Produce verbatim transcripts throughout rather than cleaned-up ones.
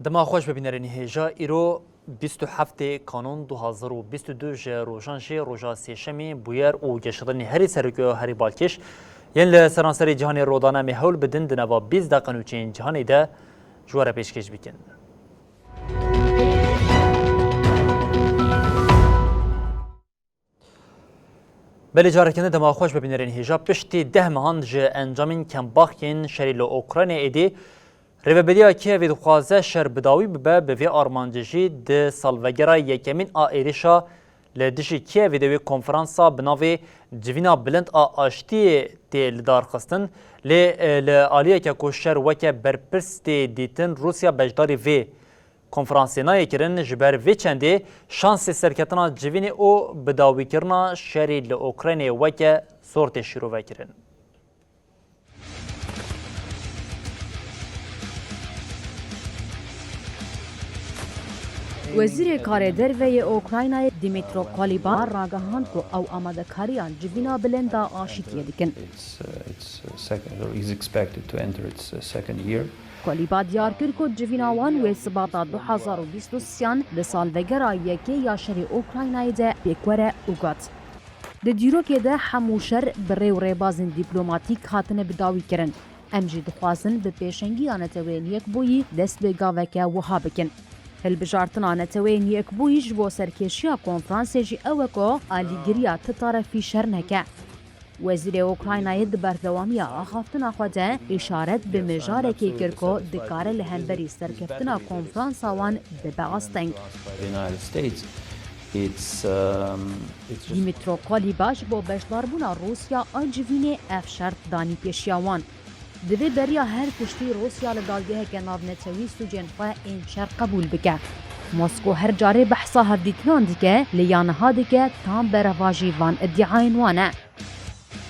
Dema xweş be bînerên hêja, îro bîst û heftê Kanûn du hazar û bîst û du ji rojan jê roja sêşemê bûyer û geşedanî herî serokê û herî balkêş yên li seranserê cîhanê rodane em ê hewl bidin di nava bîst deqe nûçeyên cîhanê de ji we re pêşkêş bikin. Belê careke din dema xweş be bînerên hêja. Piştî deh mehan ji encamên kembaxiyên şerê li Ukraynayê êdî, Rêveberiya Kievê dixwaze şer bi dawî bibe, bi vê armancê jî di salvegera yekemîn a êrişa li dijî Kievê de wê konferansa bi navê Civîna Bilind a Aştiyê tê lidarxistin. Lê, e, li aliyeke ku şer weke berpirs tê dîtin, Rûsya beşdarî vê konferansê nayê kirin, ji ber vê çendê şansê serketina civînê û bidawîkirina şerê li Ukraynayê weke sor tê şîrovekirin. Wezîrê Karê Derve yê Ukraynayê Dmytro Kuleba ragihand ku ew amadekariya civîna bilind a aşîtiyê dikin. It's, uh, it's, uh, second, or is expected to enter its, uh, second year. Kuleba diyar kir ku civîna wan wê Sibata du hezar û bîst û sê an di salvegera yekê ya şerê Ukraynayê de pêk were û got, Di dîrokê de hemû şer bi rê û rêbazên dîplomatîk hatine bidawîkirin. Em jî dixwazin bi pêşengiya Neteweyên Yekbûyî dest bi gaveke wiha bikin. Hilbijartina Neteweyên Yekbûyî ji bo serkêşiya konferansê jî ew e ku alîgiriya ti tarefî şer neke. Wezîrê Ukraynayê di berdewamiya axaftina xwe de îşaret bi mijarekê kir ku dikare li hemberî serkeftina konferansa wan bibe asteng. Dmytro Kuleba ji bo beşdarbûna Rûsya a civînê ev şert danî pêşiya wan. Divê beriya her tiştî Rûsya li dadgeheke navnetewî sûcên xwe ên şer qebûl bike. Mosko her carê behsa hevdîtinan dike, lê ya niha dike tam berevajî van îdiayên wan e.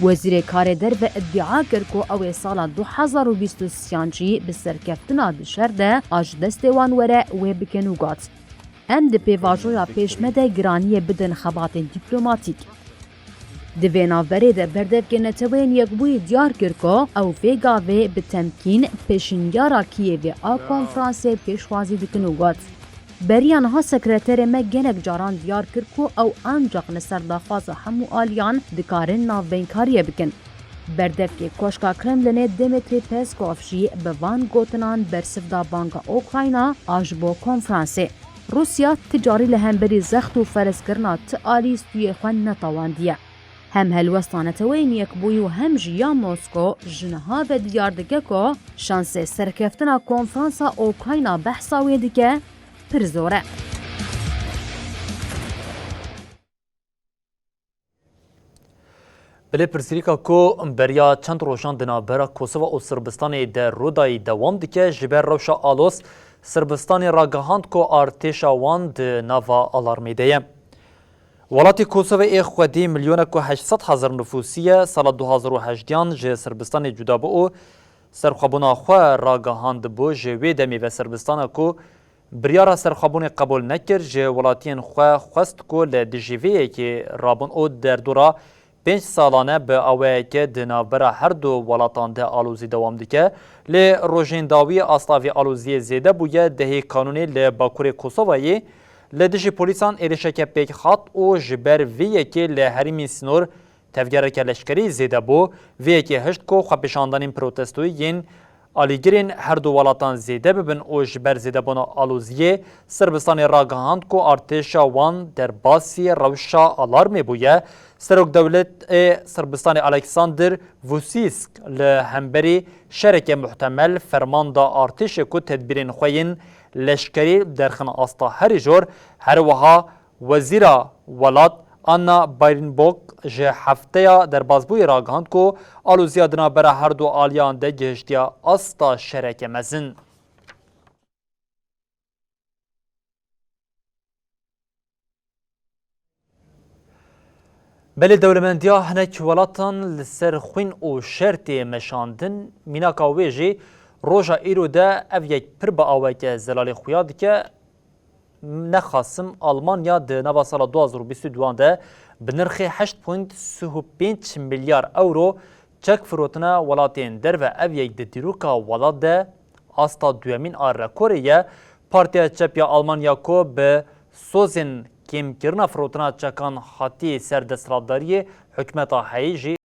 Wezîrê Karê Derve îdia kir ku ew ê sala du hezar û bîst û sê an jî bi serkeftina di şer de a ji destê wan were wê bikin û got, Em di pêvajoya pêş me de giraniyê bidin xebatên dîplomatîk. Di vê navberê de Berdevkê Neteweyên Yekbûyî diyar kir ku ew vê gavê bi temkîn pêşinyara Kîevê a konferansê pêşwazî dikin û got, Beriya niha sekreterê me gelek caran diyar kir ku ew ancaq li ser daxwaza hemû aliyan dikarin navbeynkariye bikin. Berdevkê Koşka Kremlinê Dmitry Peskov jî bi van gotinan bersiv da banga Ukrayna a ji bo konferansê. Rûsya ti carî li hemberî zext û ferezkirina ti alî stûyê xwe netawandiye. Hem helwesta Neteweyên Yekbûyî û hem jî ya Mosko ji niha ve diyar dike ku şansê serkeftina konferansa Ukrayna behsa wê dike pir zor e. Bilê pirsgirêka ku beriya çend rojan di navbera Kosova û Sirbistanê de rûdayî dewam dike, ji ber rewşa aloz Sirbistanê ragihand ku artêşa wan di nava alarmê de ye. Welatê Kosovê ê xwedî milyonek û heşt sed hezar nifûsî ye, sala du hazar û hejdî an ji Sirbistanê cuda bû û serxwebûna xwe ragihand bû. Ji wê demê ve Sirbistana ku biryara serxwebûnê qebûl nekir, ji welatiyên xwe xwest ku li dijî vê yekê rabin û derdora pênc salane bi awayeke di navbera her du welatan de alozî dewam dike. Lê rojên dawî asta vê aloziyê zêde bûye. Dehê Kanûnê li bakurê Kosovayê li dijî polîsan êrişeke pêk hat û ji ber vê yekê li herêmên sînor tevgereke leşkerî zêde bû. Vê yekê hişt ku xwepêşandanên protestoyî yên alîgirên her du welatan zêde bibin û ji ber zêdebûna aloziyê Sirbistanê ragihand ku artêşa wan derbasî rewşa alarmê bûye. Serokdewletê Sirbistanê Alexander Vucic li hemberî şereke muhtemel ferman da artêşê ku tedbîrên xwe yên leşkerî derxin asta herî jor. Her wiha Wezîra welat Anna Baerbock ji hefteya derbasbûyî ragihand ku aloziya di navbera her du aliyan de gihiştiye asta şereke mezin. Belê dewlemendiya hinek welatan li ser xwîn û şer tê meşandin. Mînaka wê jî roja îro de ev yek pir bi aweke zelalê xuya dike. Nexasim Almanya di nava sala du hazar û bîst û duan de bi nirxê heşt point sih û pênc milyar euro çek firotina welatên derve, ev yek di dîroka welat de asta duyemîn a rekorê ye. Partiya Çep ya Almanya ku bi sozên kêmkirina firotina çekan hatî ser desthilatdariyê hikûmeta heyî jî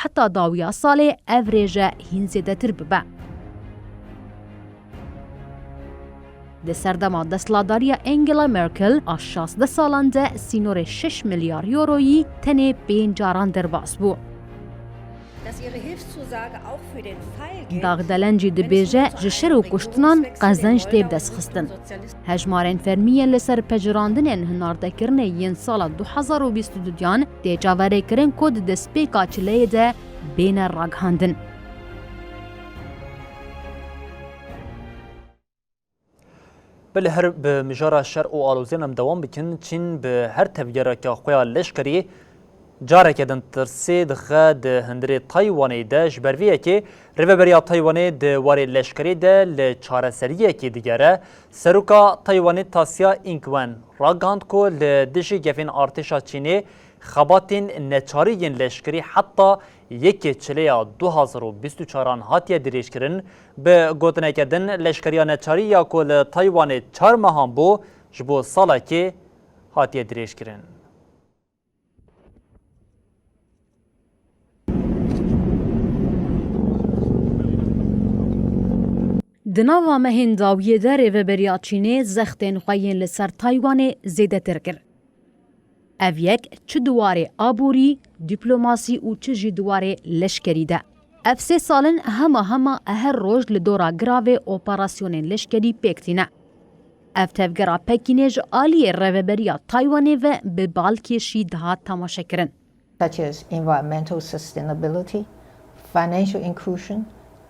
Heta dawiya salê ev rêje hîn zêdetir bibe. Di serdema desthilatdariya Angela Merkel a şazdeh salan de sînorê şeş milyar euroyî tenê pênc caran derbas bû. Dagdelen jî dibêje, ji şer û kuştinan qezenc tê bi dest xistin. Hejmarên fermî yên li ser pejirandinên hinardekirinê yên sala du hezar û bîst û duyan tê çaverêkirin ku di destpêka çileyê de bêne ragihandin. Belê her bi mijara şer û aloziyan em dewam bikin. Çîn bi her tevgereke xwe ya leşkerî careke din tirsê dixe di hundirê Taywanê de. Ji ber vê yekê rêveberiya Taywanê di warê leşkerî de li çareseriyekê digere. Seroka Taywanê Tasia Ing-wen ragihand ku li dijî gefên artêşa Çînê xebatên neçarî yên leşkerî heta yekê çileya du hazar û bîst û çaran hatiye dirêjkirin. Bi gotineke din, leşkeriya neçarî ya ku li Taywanê çar mehan bû, ji bo salekê hatiye dirêjkirin. Di nava mehên dawiyê de rêveberiya Çînê zextên xwe yên li ser Taywanê zêdetir kir. Ev yek çi di warê aborî, dîplomasî û çi jî di warê leşkerî de. Ev sê sal in hema hema her roj li dora giravê operasyonên leşkerî pêk tîne. Ev tevgera Pekînê ji aliyê rêveberiya Taywanê ve bi balkêşî dihat temaşekirin. Such as environmental sustainability, financial inclusion,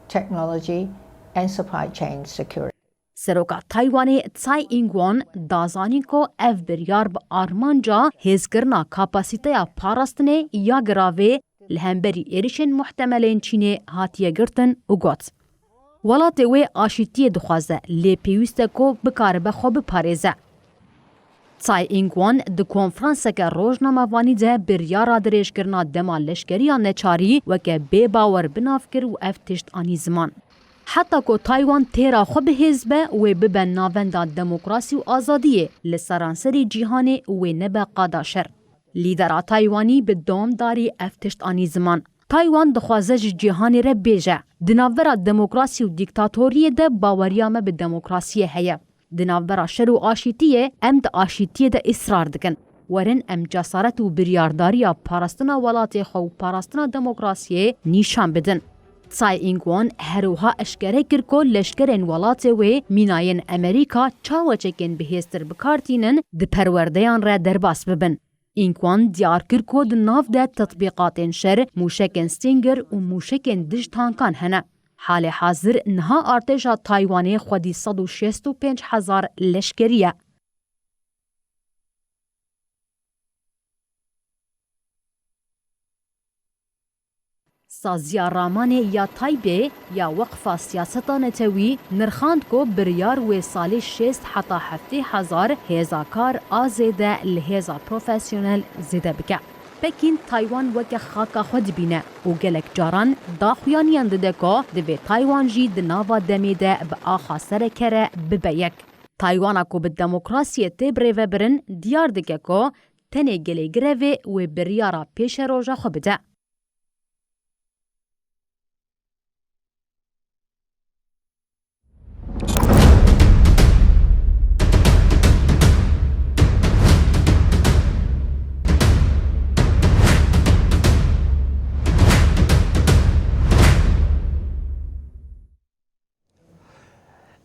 technology, and supply chain security. Seroka Taywanê Tsai Ing-wen da zanîn ku ev biryar bi armanca hêzkirina kapasîteya parastinê ya giravê li hemberî êrişên muhtemelên Çînê hatiye girtin û got, welatê wê aşîtiyê dixwaze, lê pêwîst e ku bikaribe xwe biparêze. Tsai Ing-wen di konferanseke rojnamevanî de biryara dirêjkirina dema leşkeriya neçarî weke bêbawer bi nav kir û ev tişt anî ziman. Heta ku Taywan têra xwe bihêz be, wê bibe navenda demokrasî û azadiyê, li seranserê cîhanê wê nebe qada şer. Lîdera Taywanî bi domdarî ev tişt anî ziman. Taywan dixwaze ji cîhanê re bêje, di navbera demokrasî û dîktatoriyê de baweriya me bi demokrasiyê heye. Di navbera şer û aşîtiyê, em di aşîtiyê de israr dikin. Werin em cesaret û biryardariya parastina welatê xwe û parastina demokrasiyê nîşan bidin. Tsai Ing-wen her wiha eşkere kir ku leşkerên welatê wê mînayên Amerîka çawa çekên bihêztir bi kar tînin, di perwerdeyan re derbas bibin. Ing-wen diyar kir ku di nav de tetbîqatên şer, mûşekên Stinger û mûşekên dij tankan hene. Halê hazir niha artêşa Taywanê xwedî sed û şêst û pênc hezar leşkerî ye. Saziya Ramanê ya Taybê ya Weqfa Siyaseta Netewî nirxand ku biryar wê salê şêst heta heftê hezar hêza kar a zêde li hêza profesyonel zêde bike. Pekîn Taywan weke xaka xwe dibîne û gelek caran daxuyaniyan dide ku divê Taywan jî di nava demê de bi axa sereke re bibe yek. Taywana ku bi demokrasiyê tê birêvebirin, diyar dike ku tenê gelê girevê wê biryara pêşeroja xwe bide.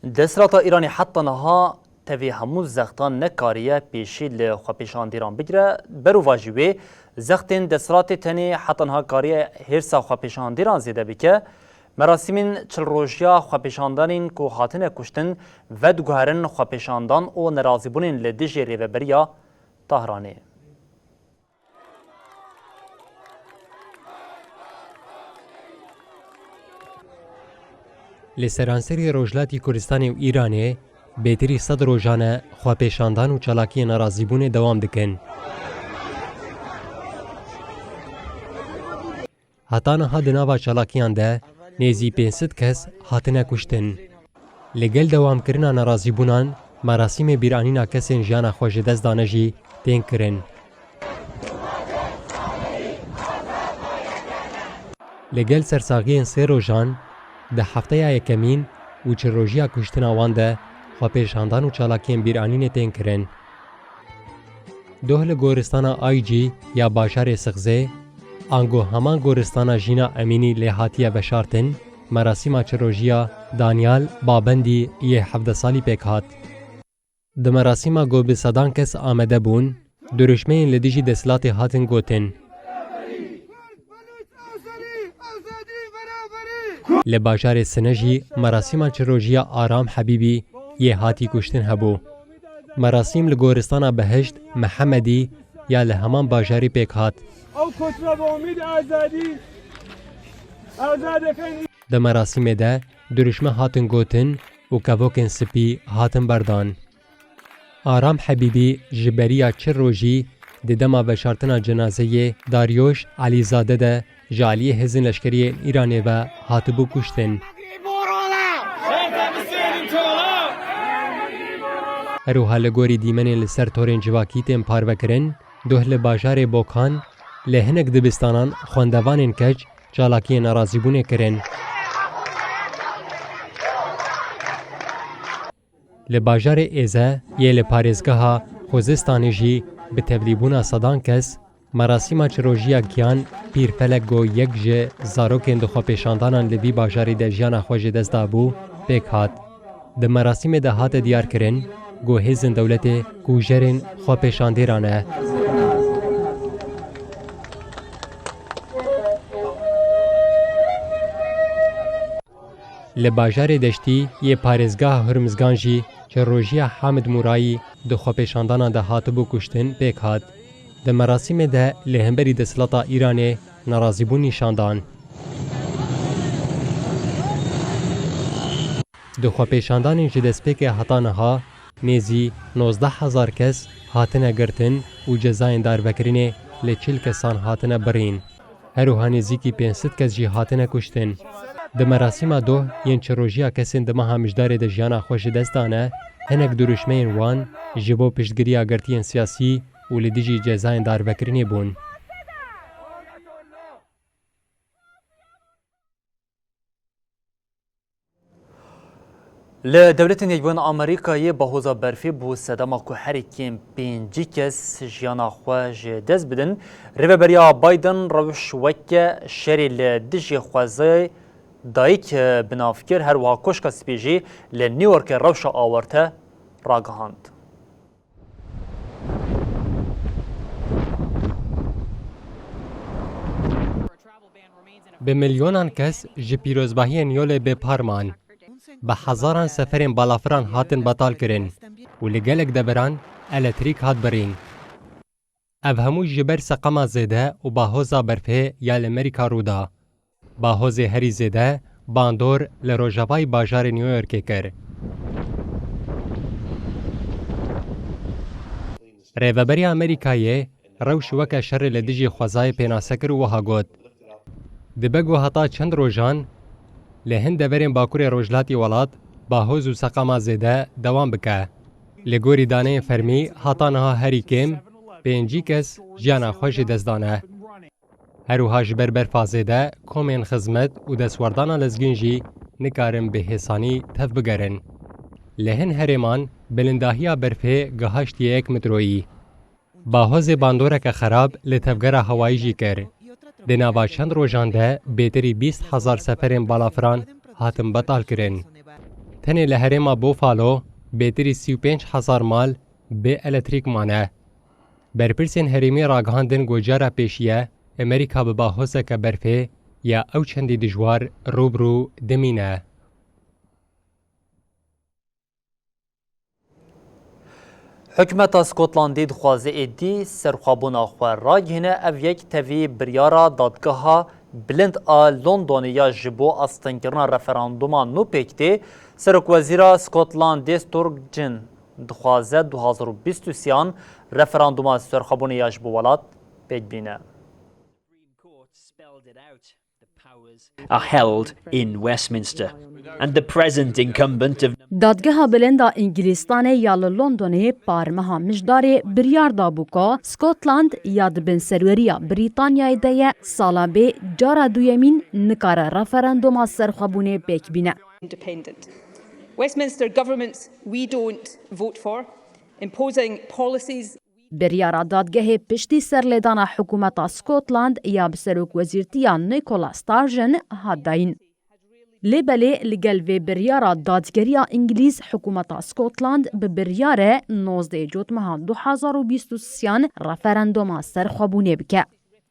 Desthilata Îranê heta niha tevî hemû zextan nekariye pêşî li xwepêşandîran bigire. Berovajî wê zextên desthilatê tenê heta niha kariye hêrsa xwepêşandîran zêde bike. Merasîmên çil rojiya xwepêşandanên ku hatine kuştin vediguherin xwepêşandan û nerazîbûnên li dijî rêveberiya Tahranê. Li seranserî Rojhilatî Kurdistanê û Îranê bêtirî sed rojan e xwepêşandan û çalakiyên nerazîbûnê dewam dikin. Heta niha di nava çalakiyan de nêzî pênc sed kes hatine kuştin. Li gel dewamkirina nerazîbûnan, merasîmê bîranîna kesên jiyana xwe ji dest dane jî tên kirin. Li gel sersaxiyên sê rojan, di hefteya yekemîn û çil rojiya kuştina wan de xwepêşandan û çalakiyên bîranînê tên kirin. Doh li goristana Aycî ya bajarê Sixzê, ango heman goristana Jîna Emînî lê hatiye veşartin, merasîma çil rojiya Danyal Babendî yê hevdeh salî pêk hat. Di merasîma ku bi sedan kes amede bûn, dirûşmeyên li dijî desthilatê hatin gotin. Li bajarê Sine jî merasîma çil rojiya Aram Hebîbî yê hatî kuştin hebû. Merasîm li goristana Behişt Mihemedî ya li heman bajarî pêk hat. Ew koçra bi umîd azadî, azad efendî. Di merasîmê de dirûşme hatin gotin û kevokên spî hatin berdan. Aram Hebîbî ji beriya çil rojî di dema veşartina cenazeyê Daryoş Elîzade de ji aliyê hêzên leşkerî yên Îranê ve hatibû kuştin. Her wiha li gorî dîmenên li ser torên civakî tên parvekirin, doh li bajarê Bokan li hinek dibistanan xwendevanên keç çalakiyên nerazîbûnê kirin. Li bajarê Êze yê li parêzgeha Xuzistanê jî bi tevlîbûna sedan kes merasîma çirojiya giyan Pîrfelek ku yek ji zarokên di xwepêşandanan li vî bajarî de jiyana xwe ji dest dabû, pêk hat. Di merasîmê de hate diyarkirin ku hêzên dewletê kujerên xwepêşandêran e. Li bajarê Deştî yê parêzgeha Hurmizgan jî çirojiya Hamid Mûrayî di xwepêşandanan de hatibû kuştin pêk hat. Di merasîmê de li hemberî desthilata Îranê nerazîbûn nîşan dan. Di xwepêşandanên ji destpêkê heta niha nêzî nozdeh hezar kes hatine girtin û cezayên darvekirinê li çil kesan hatine birîn. Her wiha nêzîkî pênc sed kes jî hatine kuştin. Di merasîma doh yên çi rojiya kesên di meha Mijdarê de jiyana xwe ji dest dane, hinek dirûşmeyên wan ji bo piştgiriya girtiyên siyasî û li dijî cezayên darvekirinê bûn. Li Dewletên Yekbûn Amerîkayê bahoza berfê bû sedema ku herî kêm pêncî kes jiyana xwe ji dest bidin. Rêveberiya Biden rewş weke şerê li dijî xwezayê dayik bi nav kir, her wiha Koşka Spî jî li New Yorkê rewşa awarte ragihand. Bi milyonan kes ji pîrozbahiyên yolê bêpar man. Bi hezaran seferên balafiran hatin betalkirin û li gelek deveran elektrik hat birîn. Ev hemû ji ber seqema zêde û bahoza berfê ya li Merîka rû da. Bahozê herî zêde bandor li rojavayî bajarê New Yorkê kir. Rêveberiya Amerîkayê rewş weke şerê li dijî xwezayê pênase kir û wiha got, Dibe ku heta çend rojan li hin deverên bakurê rojhilatî welat bahoz û seqema zêde dewam bike. Li gorî daneyên fermî heta niha herî kêm pêncî kes jiyana xwe ji dest dane. Her wiha ji ber berfa zêde komên xizmet û destwerdana lezgîn jî nikarin bi hêsanî tev bigerin. Li hin herêman bilindahiya berfê gihaştiye yek metroyî. Bahozê bandoreke xerab li tevgera hewayî jî kir. Di nava çend rojan de bêtirî bîst hezar seferên balafiran hatin betalkirin. Tenê li herêma Buffalo bêtirî sî û pênc hezar mal bê elektrîk mane. Berpirsên herêmî ragihandin ku cara pêşiye Amerîka bi bahozeke berfê ya ew çendî dijwar rû bi rû dimîne. Hikûmeta Skotlandê dixwaze êdî serxwebûna xwe ragihîne, ev yek tevî biryara Dadgeha Bilind a Londonê ya ji bo astengkirina referandûma nû pêk tê. Serokwezîra Skotlandê Sturgeon dixwaze du hazar û bîst û sêyan referandûma serxwebûnê ya ji bo welat pêk bîne. Are held in Westminster, and the present incumbent of Dadgeha Bilind a Îngilîstanê ya li Londonê parmeha Mijdarê biryar dabû ku Scotland ya di bin serweriya Brîtanyayê de ye, sala bê cara duyemîn nikare referanduma serxwebûnê pêk bîne. Independent. Westminster governments, we don't vote for imposing policies. Biryara dadgehê piştî serlêdana hikûmeta Scotland ya bi serokwezîrtiya Nicola Sturgeon hat dayîn. Lê belê li gel vê biryara dadgeriya Îngilîz hikûmeta Scotland bi biryare nozdeh cotmeha du hazar û bîst û sêyan referanduma serxwebûnê bike.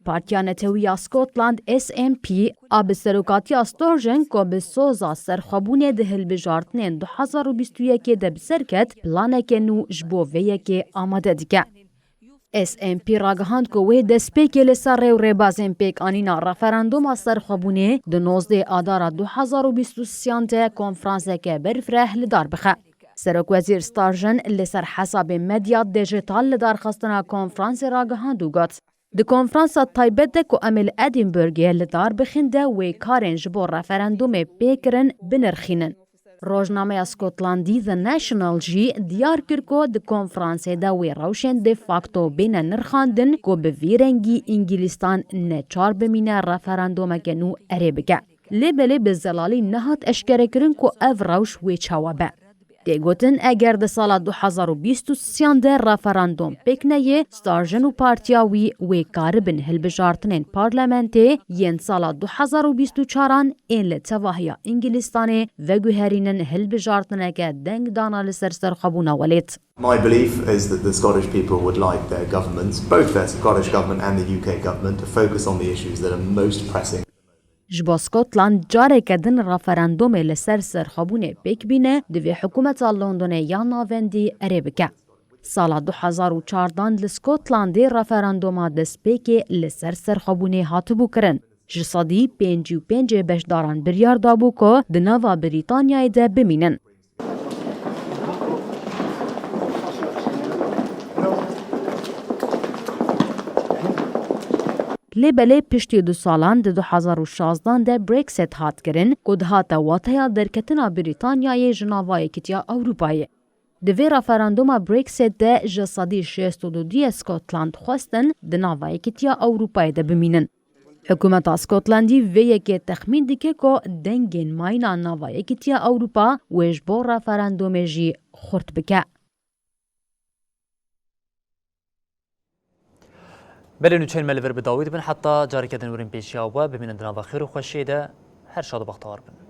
Partiya Netewî ya Scotland, S N P, a bi serokatiya Sturgeon ku bi soza serxwebûnê di hilbijartinên du hazar û bîst û yekê de bi ser ket, planeke nû ji bo vê yekê amade dike. S N P ragihand ku wê destpêkê li ser rê û rêbazên pêkanîna referanduma serxwebûnê di nozdeh Adara du hazar û bîst û sêyan de konferanseke berfireh li dar bixe. Serokwezîr Sturgeon li ser hesabê medya dijital li darxistina konferansê ragihand û got, Di konferansa taybet de ku em ê li Edinburghê li dar bixin de wê karên ji bo referandûmê pê kirin binirxînin. Rojnameya Skotlandî The National jî diyar kir ku di konferansê de wê rewşên de facto bêne nirxandin ku bi vî rengî Îngilîstan neçar bimîne referandûmeke nû erê bike. Lê belê bi zelalî nehat eşkerekirin ku ev rewş wê çawa be. Tê gotin eger di sala du hazar û bîst û sêyan de referandûm pêk neyê, Sturgeon û partiya wî wê karibin hilbijartinên parlamentê yên sala du hazar û bîst û çaran ên li tevahiya Îngilîstanê veguherînin hilbijartineke dengdana li ser serxwebûna welêt. My belief is that the Scottish people would like their governments, both their Scottish government and the U K government, to focus on the issues that are most pressing. Ji bo Scotland careke din referandûmê li ser serxwebûnê pêk bîne, divê hikûmeta Londonê ya navendî erê bike. Sala du hazar û çardan li Scotlandê referandûma destpêkê li ser serxwebûnê hatibû kirin. Ji sedî pêncî û pêncê beşdaran biryar dabû ku di nava Brîtanyayê de bimînin. Lê belê piştî du salan di du hezar û şazdan de Brexit hat kirin, ku dihate wateya derketina Brîtanyayê ji nava Yekîtiya Ewropayê. Di vê referanduma Brexit de ji sedî şêst û du yê Scotland xwestin di nava Yekîtiya Ewropayê de bimînin. Hikûmeta Scotlandî vê yekê texmîn dike ku dengên mayîna nava Yekîtiya Ewropa wê ji bo referandumê jî xurt bike. Belê nûçeyên me li vir bi dawî dibin, heta careke din werin pêşiya we, bimînin di nava xêr û xweşiyê de, her şad û bextewar bin.